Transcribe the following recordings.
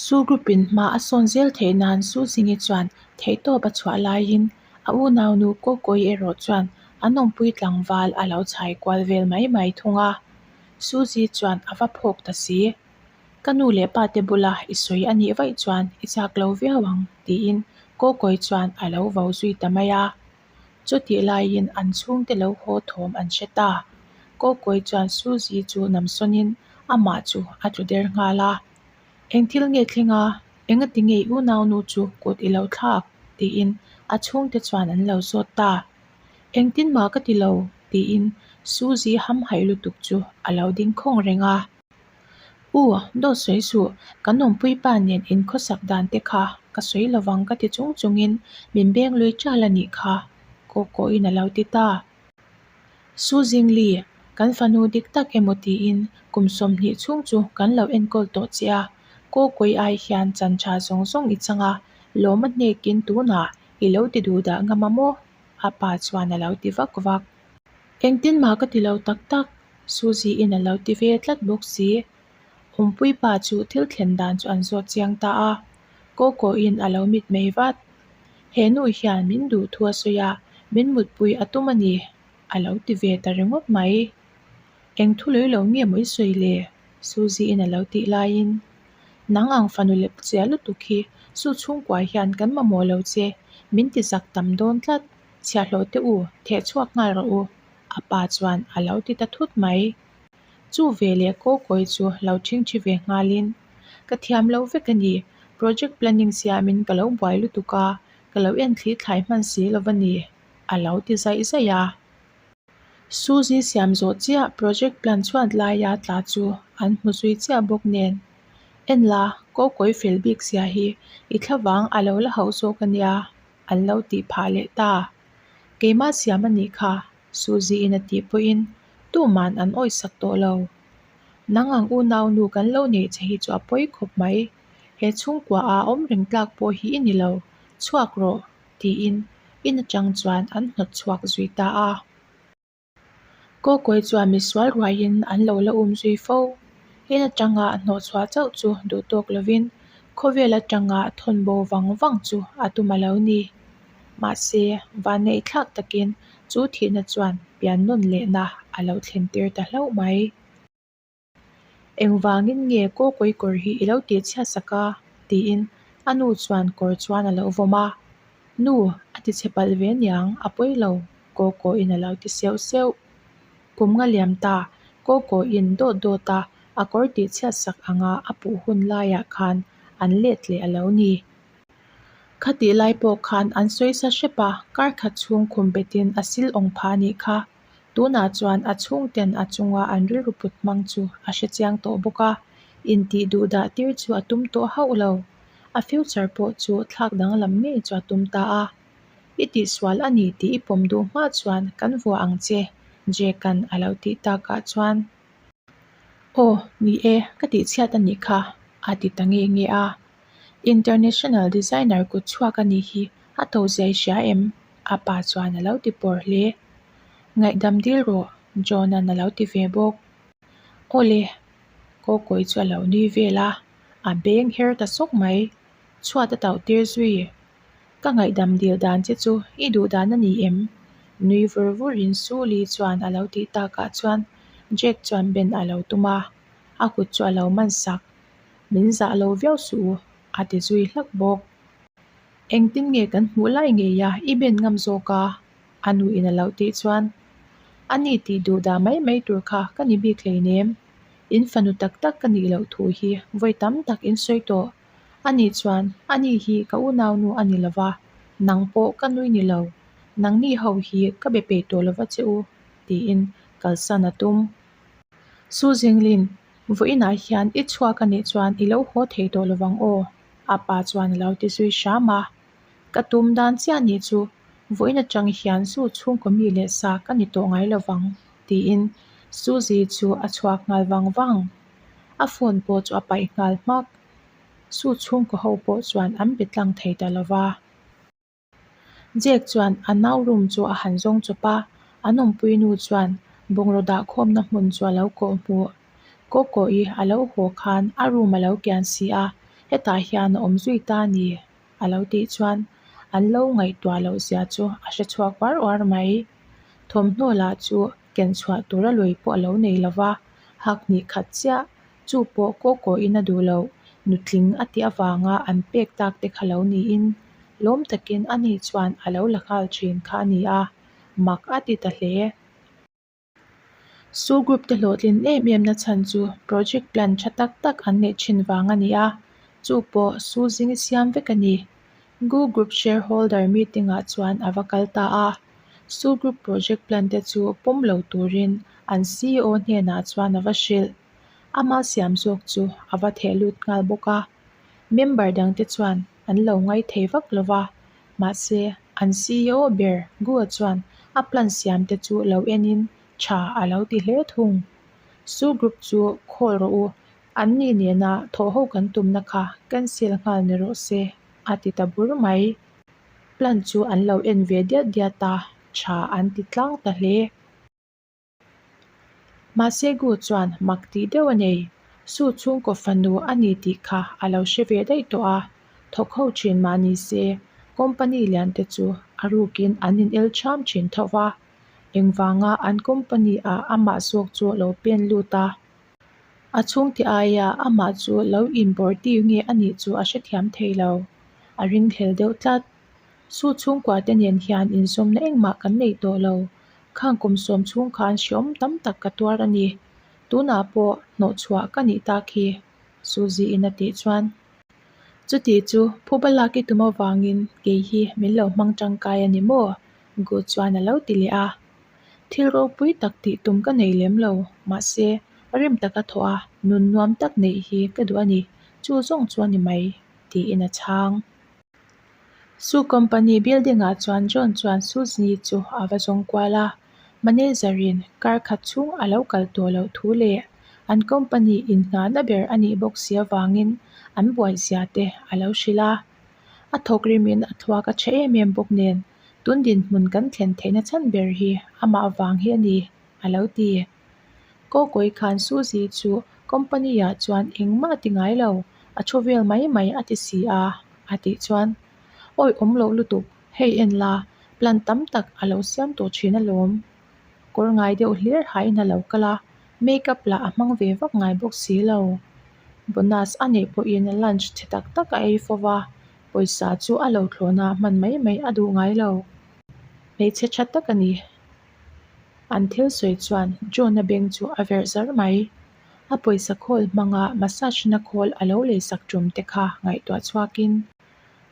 Su group-in hma a sawn zel theih nan Su Zingi chuan theihtawp a chhuah laiin a unaunu Kokoi erawh chuan an awmpui tlangval a lo chhai kual vel mai mai thung a. Suzy chuan a va phawk ta si. Ka nu leh pa te bula i sawi a nih vaih chuan i chak lo viau ang tiin Kokoi chuan a lo vo zui ta mai a. Chutih laiin an chhungte lo haw thawm an hre ta. Kokoi chuan Suzy chu namsawnin amah chu a tlu der nghal a. Eng thil nge thleng a? Engati nge i unaunu chu kut i lo thlak? tiin a chhungte chuan an lo zawt ta. Engtin mah ka ti lo, tiin Suzy hamhaih lutuk chu a lo ding khawng reng a. U, dawt sawi suh, kan awmpui pa nen inkhawsak dan te kha ka sawi lovang ka ti chung chungin min beng lui ṭal a nih kha, Kawkawin a lo ti ta. Su Zingli, kan fanu dik tak emaw tiin kum 20 chhung chu kan lo enkawl tawh che a, Kawkawi ai hian chan tha zawng zawng i chang a, lawm a hnekin tunah i lo ti duh dah ngam a maw? A pa chuan a lo ti vak vak. Engtin mah ka ti lo tak tak, Suzy-in a lo ti ve tlat bawk si. Awmpui pa chu thil thlen dan chu an zawt chiang ta a, Kawkawiin a lo mitmei vat. He nu hian min duh thu a sawi a, min mutpui a tum a ni, a lo ti ve ta ringawt mai. Eng thu lei lo nge maw i sawi le? Suzy-in a lo tih laiin, Nang ang fanu lep chiah lutuk hi chu chhungkua hian kan mamawh lo che, min ti zak tam dawn tlat, chhiahhlawh teh u, theh chhuak nghal rawh u, a pa chuan a lo ti ta thut mai. Chu ve leh Kawkawi chu lo ṭhingṭhi ve nghalin, Ka thiam lo vek a ni, project planning siamin ka lo buai lutuk a, ka lo en thli thlai hman si lo va ni, a lo ti zaih zaih a. Suzy siam zawh chiah project plan chhuat laia tla chu an hmu zui chiah bawk nen, En la, Kawkawi fel bik zia hi i thlavang a lo la hauh zawk a nia, an lo tih phah leh ta. Keimah siam a nih kha, Suzy-in a tih pawhin tuman an awisak tawh lo. Nang ang unau nu kan lo neih che hi chu a pawi khawp mai. He chhungkua a awm reng tlak pawh hi i ni lo, chhuak rawh, tiin in atang chuan an hnawt chhuak zui ta a. Kawkawi chuan misual ruaiin an lo la um zui fo. In atanga hnawh chhuah chauh chu duh tawk lovin khawvel atanga thawn bo vang vang chu a tum a lo ni. Mahse, vanneih thlak takin chu thihna chuan pian nawn lehna a lo thlen tir ta hlauh mai. Engvangin nge Kawkawi kawr hi i lo tih chhiat sak a? tiin a nu chuan kawr chuan a lo vawm a. Nu, a ti chhe palh ve niang, a pawi lo, Kawkawiin a lo ti seuh seuh. Kum nga liam ta, Kawkawiin dawt dawt a a kawr tih chhiat sak anga a puh hun laiah khan an let leh a lo ni. Khatih lai pawh khan an sawi sa hrep a, kar khat chhung khum betin a sil awng phah a nih kha. Tunah chuan a chhungten a chunga an rilru put hmang chu a hre chiang tawh bawk a, intih duh dah tir chu a tum tawh hauh lo. A future pawh chu thlak danglam ngei chu a tum ta a. I tihsual a ni tih i pawm duh hma chuan kan vuah ang che, Jake-a'n a lo tih takah chuan. Aw, ni e, ka tihchhiat a nih kha, a ti ta nge nge a. International designer kut chhuak a nih hi a to zia i hria em? A pa chuan a lo ti pawr hle. Ngaihdam dil rawh, John-a'n a lo ti ve bawk. Awle, Kawkawi chu a lo nui vel a, a beng her ta sawk mai. Chhuat a tauh tir zui. Ka ngaihdam dil dan che chu i duh dan a ni em? Nui vur vurin Suli chuan a lo tih takah chuan Jack chuan ben a lo tum a, a kut chu a lo man sak. Min zah lo viau suh u, a ti zui hlak bawk. Engtin nge kan hmuh lai ngei a, i ben ngam zawk a? A nuin a lo tih chuan, A ni tih duh dah mai mai tur kha ka ni bik hleinem. In fanu tak tak ka nih loh thu hi vawi tam tak in sawi tawh. A nih chuan, a ni hi ka unaunu a ni lova, nang pawh ka nui ni lo. Nangni ho hi ka be peih tawh lova che u, tiin kalsan a tum. Su Jinglin, Vawiinah hian i chhuak a nih chuan i lo haw thei tawh lovang aw, a pa chuan a lo ti zui hram a. Ka tum dan chiah nih chu vawiin atang hian zu chhungkaw mi leh sa ka ni tawh ngai lovang, tiin Suzy chu a chhuak nghal vang vang. A phone pawh chu a paih nghal hmak. Su chhungkaw ho pawh chuan an be tlang thei ta lova. Jack chuan a nau room chu a han zawng chawp a, an awmpui nu chuan bungraw dah khawmna hmun chu a lo kawh hmuh. Kawkawi a lo haw khan a room a lo kian si a, Hetah hian a awm zui ta a ni, a lo tih chuan an lo ngaihtuah loh zia chu a hre chhuak uar uar mai. Thawmhnaw lah chu ken chhuah tura lui pawh a lo nei lo va, hak hnih khat chiah, chu pawh Kawkawiin a duh loh, nutling a tih avanga an pek tak te kha lo niin lawm takin ani chuan a lo la nghal thin kha a ni a, mak a ti ta hle. Su group te hlawhtlin em em na chhan chu project plan tha tak tak an neih thin vang a ni a, chu pawh Su zing i siam vek a ni. Gu group shareholder meeting ah chuan a va kal ta a, Su group project plan te chu pawm lo turin an CEO hnenah chuan a va hrilh. Ama siam zawk chu a va theh lut nghal bawk a, member dangte chuan an lo ngaithei vak lo va, Mahse, an CEO ber Guo chuan a plan siam te chu lo enin tha a lo ti hle thung. Su Group chu call rawh u, an ni nena thawh ho kan tumna kha cancel nghal ni rawh se, a ti ta bur mai. Plan chu an lo en ve diat diat a, tha an ti tlang ta hle. Mahse Gu chuan mak tih deuh a nei. Su chhungkaw fanu a ni tih kha a lo hre ve daih tawh a, thawk ho thin mah ni se, company lian te chu a rukin an in el ṭham thin tho va, engvanga an company ah amah zawk chu lo pen lut a, a chhungte aia amah chu lo inbawrh tir nge a nih chu a hrethiam thei lo, a ringhlel deuh tlat. Su chhungkua te nen hian inzawmna engmah kan nei tawh lo. Khang kum sawm chhung khan hreawm tam tak ka tuar a ni. Tunah pawh hnawhchhuah ka nih tak hi, Suzy-in a tih chuan. Chuti chu phuba lak i tum avangin kei hi min lo hmang tangkai a ni maw? Gu chuan a lo ti leh a. Thil ropui tak tih tum ka nei lem lo, mahse rim taka thawh a nun nuam tak neih hi ka duh a ni, chu zawng chu a ni mai, tiin a chhang. Su company building ah chuan John chuan Suzy chu a va zawng kual a, manager in kar khat chhung a lo kal tawh loh thu leh an company in nghahna ber a nih bawk si avangin an buai zia te a lo hrilh a. A thawk rimin a thluak a tha em em bawk nen tun dinhmun kan thlen theihna chhan ber hi amah vang hi a ni a lo ti. Kawkawi khan Suzy chu company ah chuan engmah a ti ngai lo, a thu vel mai mai a ti si a, a tih chuan Awi awm loh lutuk, hei en la, plan tam tak a lo siam tawh thin alawm. Kawr ngai deuh hlir hain a lo kal a, make up lah a hmang ve vak ngai bawk si lo. Bonus a neih pawhin lunch chhe tak tak a ei fo va, pawisa chu a lo thlawhna hman mai mai a duh ngai lo. Hmeichhe tha tak a ni. An thil sawi chuan John-a beng chu a verh zar mai. A pawisa khawl hmanga massage na khawl a lo leisak tum te kha ngaihtuah chhuakin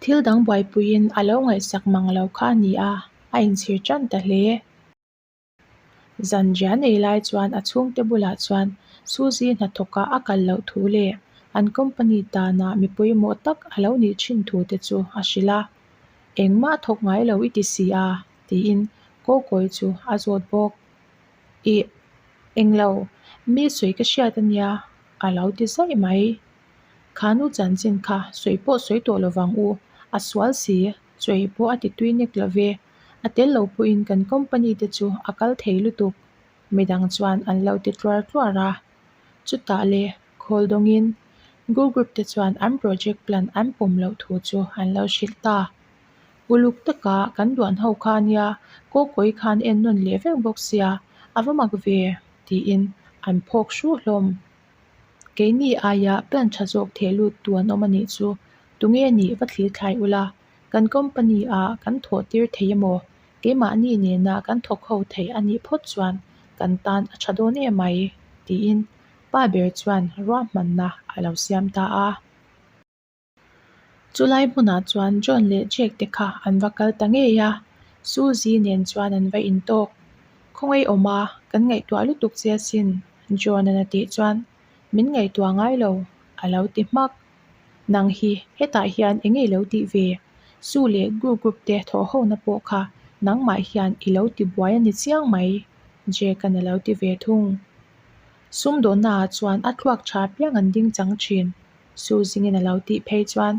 thil dang buaipuiin a lo ngaihsak mang lo kha a ni a, a inchhir tan ta hle. Zan rian ei lai chuan a chhungte bulah chuan Suzy hnathawka a kal loh thu leh an company tana mi pawimawh tak a lo nih thin thu te chu a hrilh a. Engmah a thawk ngai lo i ti si a, tiin Kawkawi chu a zawt bawk. Ih, englo, mi sawi ka hriat a nia, a lo ti zaih mai. Kha nu chanchin kha sawi pawh sawi tawh lovang u, a sual si, chawi pawh a ti tui nek lo ve, a tel lo pawhin kan company te chu a kal thei lutuk, midang chuan an lo ti tluar tluar a. Chutah le, khawl dawngin Go Group te chuan an project plan an pawm loh thu chu an lo hrilh ta. Uluk taka kan duan ho kha ania Kawkawi khan en nawn leh vek bawk sia, a va mak ve, tiin an phawk hru hlawm. Keini aia plan tha zawk theh lut tu an awm a nih chu tunge nih va thlir thlai ula, kan company ah kan thawh tir thei emaw, keimahni nena kan thawk ho thei a nih phawt chuan kan tan a tha dawn em mai, tiin pa ber chuan ruahmanna a lo siam ta a. Chulai hmunah chuan John leh Jake te kha an va kal ta ngei a, Suzy nen chuan an va intawk. Khawngaih awm a, kan ngaihtuah lutuk che asin, John-a'n a tih chuan, Min ngaihtuah ngai lo, a lo ti hmak. Nang hi hetah hian eng nge i lo tih ve? Su leh Group Group te thawhhona pawh kha nangmah hian i lo ti buai a ni chiang mai, Jake-a'n a lo ti ve thung. Sumdawnnaah chuan a thluak tha piang an ding chang thin. Su zingin a lo tih phei chuan,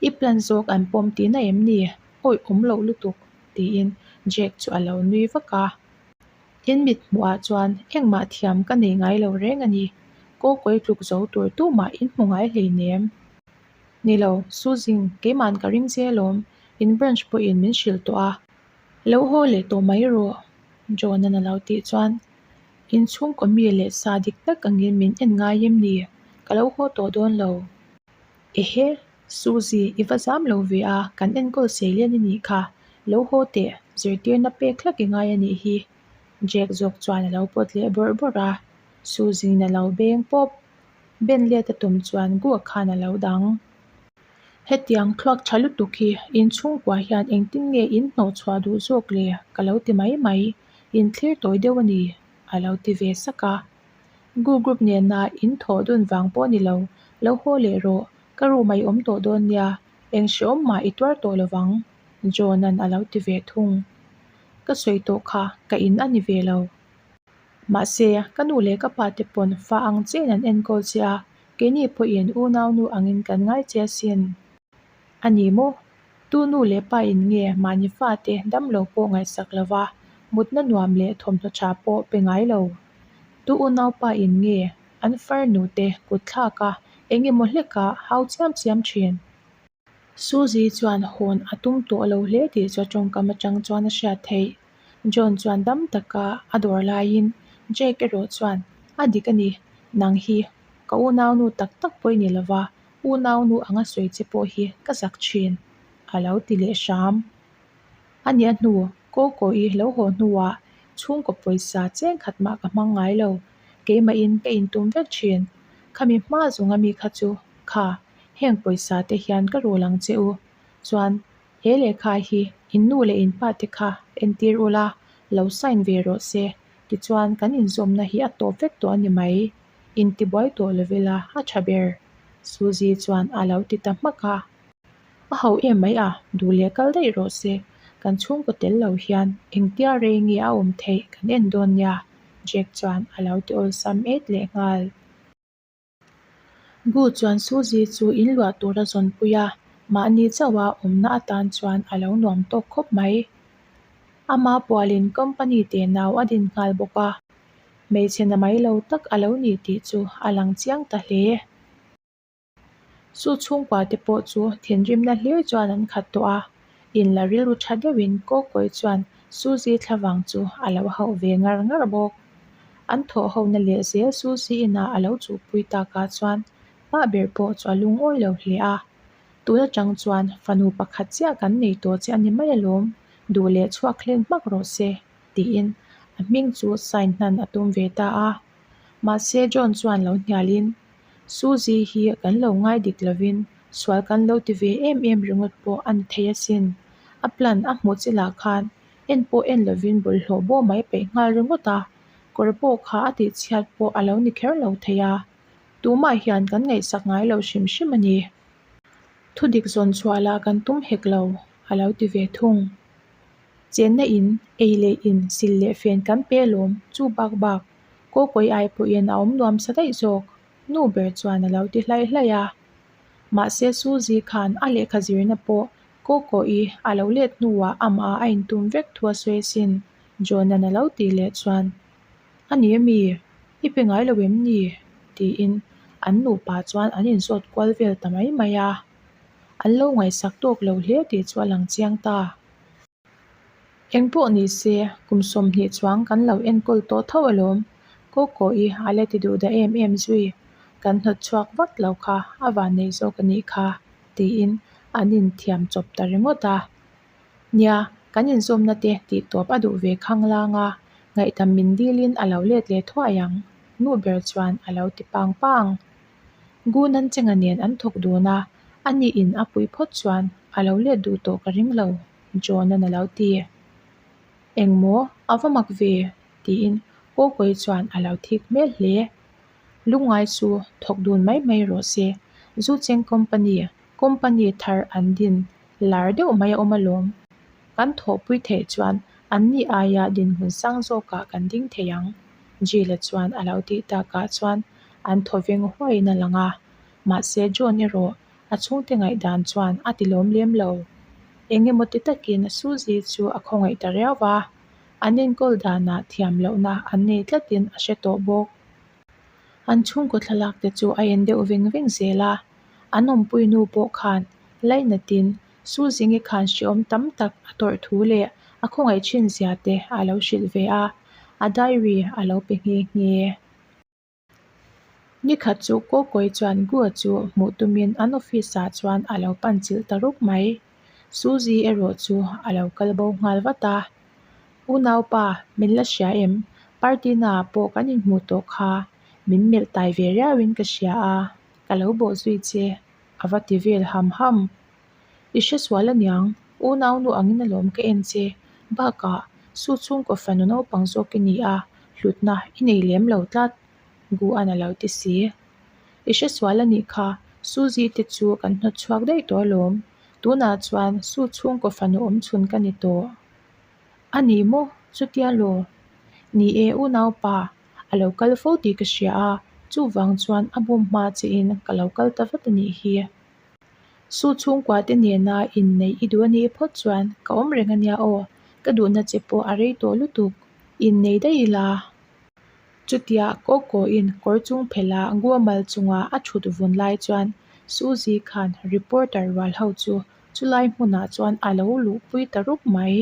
I plan zawk an pawm tihna em ni? Awih awm loh lutuk, tiin Jack chu a lo nui vak a. In mit hmuhah chuan engmah thiam ka nei ngai lo reng a ni. Kawkawi tluk zo tur tumah in hmu ngai hleinem. Ni lo, Suzing, keima'n ka ring che alawm, in branch pawhin min hrilh tawh a. Lo haw leh tawh mai rawh, John-a'n a lo tih chuan In chhungkaw mi leh sa dik tak angin min en ngai em ni? Ka lo haw tawh dawn lo. Ehe, Suzy, i va zam lo ve a, kan enkawl sei lian i nih kha. Lo haw teh, zirtirna pek hlak i ngai a nih hi. Jack zawk chuan a lo pawt leh bawrh bawrh a, Suzy-in a lo beng pawp. Ben let a tum chuan Gua khan a lo dang. Hetiang thluak tha lutuk hi in chhungkua hian engtin nge in hnawh chhuah duh zawk le ka lo ti mai mai, in thlir tawi deuh a ni, a lo ti ve sak a. Gu group nena in thawh dun vang pawh ni lo, lo haw leh rawh, ka room ah i awm tawh dawn nia, eng hreawm mah i tuar tawh lovang, John-a'n a lo ti ve thung. Ka sawi tawh kha ka in a ni ve lo. Mahse, ka nu leh ka pa te pawn fa ang chiahin an enkawl che a, keini pawhin unaunu angin kan ngai che asin. A ni maw? Tu nu leh pa in nge mahni fate damlo pawh ngaihsak lova mutna nuam leh thawmhnaw tha pawh pe ngai lo? Tu unaupa in nge an farnu te kut thlak a eng emaw hleka hau chiam chiam thin? Suzy chuan hawn a tum tawh lo hle tih chu a tawngkam atang chuan a hriat theih. John chuan dam taka a dawr laiin Jake erawh chuan, A dik a ni, nang hi ka unaunu tak tak pawh i ni lova, unaunu anga sawi che pawh hi ka zak thin, a lo ti leh hram. A nia hnu, Coco-i lo haw hnuah chhungkaw pawisa cheng khat mah ka hmang ngai lo, keimahin ka intum vek thin. Khami hma zawnga mi kha chu, kha, heng pawisa te hian ka rul ang che u. Chuan, he lehkha hi in nu leh in pa te kha entir ula, lo sign ve rawh se, tichuan kan inzawmna hi a tawp vek tawh a ni mai. Intibuai tawh lo ila a tha ber, Suzy chuan a lo ti ta hmak a. A ho em mai a, duh leh kal daih rawh se, kan chhungkaw tel lo hian engtia rei nge a awm theih kan en dawn nia, Jack chuan a lo ti awlsam et leh nghal. Gu chuan Suzy chu in luah tur a zawnpui a, mahni chauha awmna atan chuan a lo nuam tawk khawp mai. Ama pualin company te nau a din nghal bawk a, hmeichhe na mai lo tak a lo ni tih chu a lang chiang ta hle. Chu chhungkua te pawh chu thinrimna hlir chuan an khat tawh a, in la rilru tha deuhin Kawkawi chuan Suzy thlavang chu a lo hauh ve ngar ngar bawk. An thawh hona leh zel Suzy inah a lo chuhpui takah chuan pa ber pawh chu a lungawi lo hle a, tun atang chuan fanu pakhat chiah kan nei tawh che a ni mai alawm, duh leh chhuak hlen hmak rawh se, tiin a hming chu sign hnan a tum ve ta a. Mahse John chuan lo hnialin, Suzy hi kan lo ngai dik lovin sual kan lo ti ve em em ringawt pawh a ni thei asin. A plan a hmuh che lah khan en pawh en lovin bawlhhlawh bawh mai peih nghal ringawt a, kawr pawh kha a tihchhiat pawh a lo ni kher lo thei a. Tumah hian kan ngaihsak ngai lo hrim hrim a ni. Thudik zawn chhuah lah kan tum hek lo, a lo ti ve thung. Chenna in, ei leh in, sil leh fen kan pe alawm, chu bak bak. Kawkawi ai pawhin a awm nuam sa daih zawk, nu ber chuan a lo ti hlaih hlaih a. Mahse Suzy khan a lehkha zirna pawh Kawkawi a lo let hnuah amah a intum vek thu a sawi asin, John-a'n a lo tih leh chuan, A ni ami? I pe ngai lo em ni? tiin an nupa chuan an inzawt kual vel ta mai mai a. An lo ngaihsak tawk lo hle tih chu a lang chiang ta. Eng pawh ni se, kum 20 chuang kan lo enkawl tawh tho alawm. Kawkawi a la ti duh dah em em zui. Kan hnawt chhuak vak lo kha a van nei zawk a nih kha, tiin an inthiam chawp ta ringawt a. Nia, kan inzawmna te tih tawp a duh ve khang lang a, ngaihdam min dilin a lo let leh thuai ang, nu ber chuan a lo ti pang pang. Gunan Chenga nen an thawk dun a, ani in a pui phawt chuan a lo let duh tawh ka ring lo, John-a'n a lo ti. Engmaw, a va mak ve, tiin Kawkawi chuan a lo thik hmel hle. Lungngai chu thawk dun mai mai rawh se, Zu Cheng Company, company thar an din lar deuh mai a awm alawm. Kan thawhpui theih chuan anni aia dinhmun sang zawkah kan ding thei ang, Jill-a chuan a lo tih takah chuan an thaw veng huaiin a lang a. Mahse John erawh a chhungte ngaihdan chuan a ti lawm lem lo. Eng emaw ti takin Suzy chu a khawngaih ta riau va, an enkawl danah thiam lohna an nei tlatin a hre tawh bawk. An chhungkaw thlalak te chu a en deuh veng veng zel a. An awmpui nu pawh khan lainatin Suzingi khan hrehawm tam tak a tawrh thu leh a khawngaih thin zia te a lo hrilh ve a, a diary a lo pe nghe nghe. Nikhat chu Kawkawi chuan Gua chu hmuh tumin an office ah chuan a lo pan chilh ta rup mai. Suzy erawh chu a lo kal bo nghal vat a. Unaupa, min la hria em? Party naah pawh kan inhmuh tawh kha min melh tai ve riauin ka hria a, ka lo bawh zui che a va ti vel ham ham. I hre sual aniang, unaunu angin alawm ka en che. Bakah, Su chhungkaw fanu naupang zawk i ni a, hlutna i nei lem lo tlat, Guan a lo ti si. I hre sual anih kha, Suzy te chu kan hnawt chhuak daih tawh alawm. Tunah chuan Su chhungkaw fanu awmchhun ka ni tawh. A ni maw? Chutia law? Ni e, unaupa, a lo kal fo tih ka hria a, chuvang chuan a bum hma chiin ka lo kal ta vat a nih hi. Su chhungkua te nena inneih i duh a nih phawt chuan ka awm reng a nia aw, ka duhna che pawh a rei tawh lutuk, innei daih ila. Chutia Kawkawiin kawr chung phelha Guamal chunga a thut vun lai chuan Suzy khan reporter rual ho chu chulai hmunah chuan a lo luhpui ta rup mai.